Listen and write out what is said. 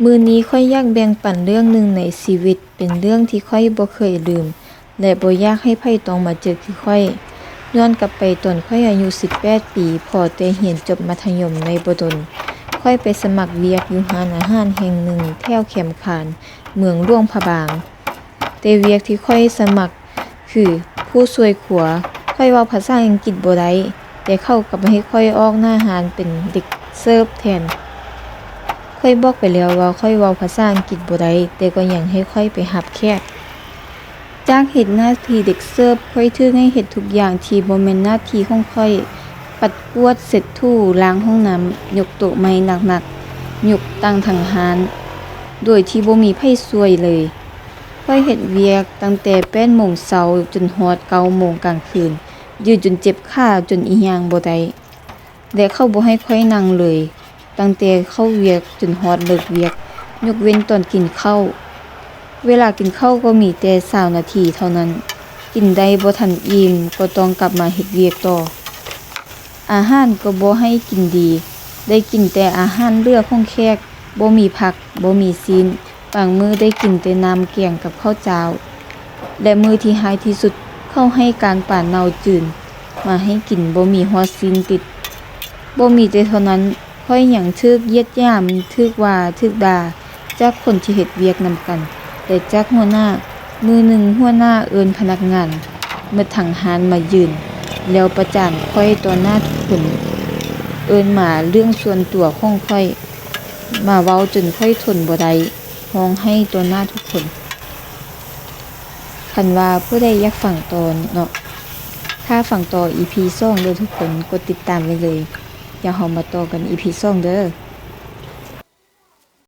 ມື້ນີ້ຂ້ອຍຢາກແບ່ງປັນເລື່ອງໜຶ່ງໃນຊີວິດ, ເປັນເລື່ອງທີ່ຂ້ອຍບໍ່ເຄີຍລືມ ແລະ ບໍ່ຢາກໃຫ້ໃຜຕ້ອງມາເຈີຄືຂ້ອຍ. ຍ້ອນກັບໄປຕອນຂ້ອຍອາຍຸສິບແປດປີ, ພໍແຕ່ຮຽນຈົບມັດທະຍົມໄດ້ບໍ່ດົນ, ຂ້ອຍໄປສະໝັກວຽກຢູ່ຮ້ານອາຫານແຫ່ງໜຶ່ງແຖວແຄມຄານ, ເມືອງຫຼວງພະບາງ. ແຕ່ວຽກທີ່ຂ້ອຍສະໝັກຄືຜູ້ຊ່ວຍຄົວ. ຂ້ອຍເວົ້າພາສາອັງກິດບໍ່ໄດ້, ແຕ່ເຂົາກັບໃຫ້ຂ້ອຍອອກໜ້າຮ້ານເປັນເດັກເສີບແທນ. ຂ້ອຍບອກໄປແລ້ວວ່າຂ້ອຍເວົ້າພາສາອັງກິດບໍ່ໄດ້, ແຕ່ກໍຍັງໃຫ້ຂ້ອຍໄປຮັບແຂກ. ຈາກເຮັດໜ້າທີ່ເດັກເສີບ, ຂ້ອຍຖືກໃຫ້ເຮັດທຸກຢ່າງທີ່ບໍ່ແມ່ນໜ້າທີ່ຂອງຂ້ອຍ, ປັດກວາດ, ເຊັດຖູ, ລ້າງຫ້ອງນ້ຳ, ຍົກໂຕະໄມ້ໜັກໆ, ຍົກຕັ່ງຖັງຮ້ານ, ໂດຍທີ່ບໍ່ມີໃຜຊ່ວຍເລີຍ. ຂ້ອຍເຮັດວຽກຕັ້ງແຕ່ແປດໂມງເຊົ້າຈົນຮອດເກົ້າໂມງກາງຄືນ, ຢືນຈົນເຈັບຂາ, ຈົນອີ່ຫຍັງບໍ່ໄດ້. ແລະ ເຂົາບໍ່ໃຫ້ຂ້ອຍນັ່ງເລີຍ, ຕັ້ງແຕ່ເຂົ້າວຽກຈົນຮອດເລີກວຽກ, ຍົກເວັ້ນຕອນກິນເຂົ້າ. ເວລາກິນເຂົ້າກໍມີແຕ່ຊາວນາທີເທົ່ານັ້ນ, ກິນໄດ້ບໍ່ທັນອີ່ມກໍຕ້ອງກັບມາເຮັດວຽກຕໍ່. ອາຫານກໍບໍ່ໃຫ້ກິນດີ, ໄດ້ກິນແຕ່ອາຫານເຫຼືອຂອງແຂກ, ບໍ່ມີຜັກ, ບໍ່ມີຊີ້ນ, ບາງມື້ໄດ້ກິນແຕ່ນ້ຳແກງກັບເຂົ້າຈ້າວ ແລະ ມື້ທີ່ຮ້າຍທີ່ສຸດ ເຂົາໃຫ້ກາງປາເນົ່າຈືນມາໃຫ້ກິນ, ບໍ່ມີຮອດຊີ້ນຕິດ. ບໍ່ມີແຕ່ເທົ່ານັ້ນ, ຂ້ອຍຍັງຖືກຢຽດຫຍາມ, ຖືກວ່າ, ຖືກດ່າຈາກຄົນທີ່ເຮັດວຽກນຳກັນ ແລະ ຈາກຫົວໜ້າ. ມື້ໜຶ່ງຫົວໜ້າເອີ້ນພະນັກງານໝົດທັງຮ້ານມາຢືນ, ແລ້ວປະຈານຂ້ອຍຕໍ່ໜ້າທຸກຄົນ, ເອີ້ນມາເລື່ອງສ່ວນຕົວຂອງຂ້ອຍ, ມາເວົ້າຈົນຂ້ອຍທົນບໍ່ໄດ້, ຮ້ອງໄຫ້ຕໍ່ໜ້າທຸກຄົນ. ຄັນວ່າຜູ້ໃດຢາກຟັງຕໍ່ເນາະ, ຖ້າຟັງຕໍ່ອີພີສອງເດີທຸກຄົນ, ກົດຕິດຕາມໄວ້ເລີຍ. ດຽວເຮົາມາຕໍ່ກັນອີພີສອງເດີ.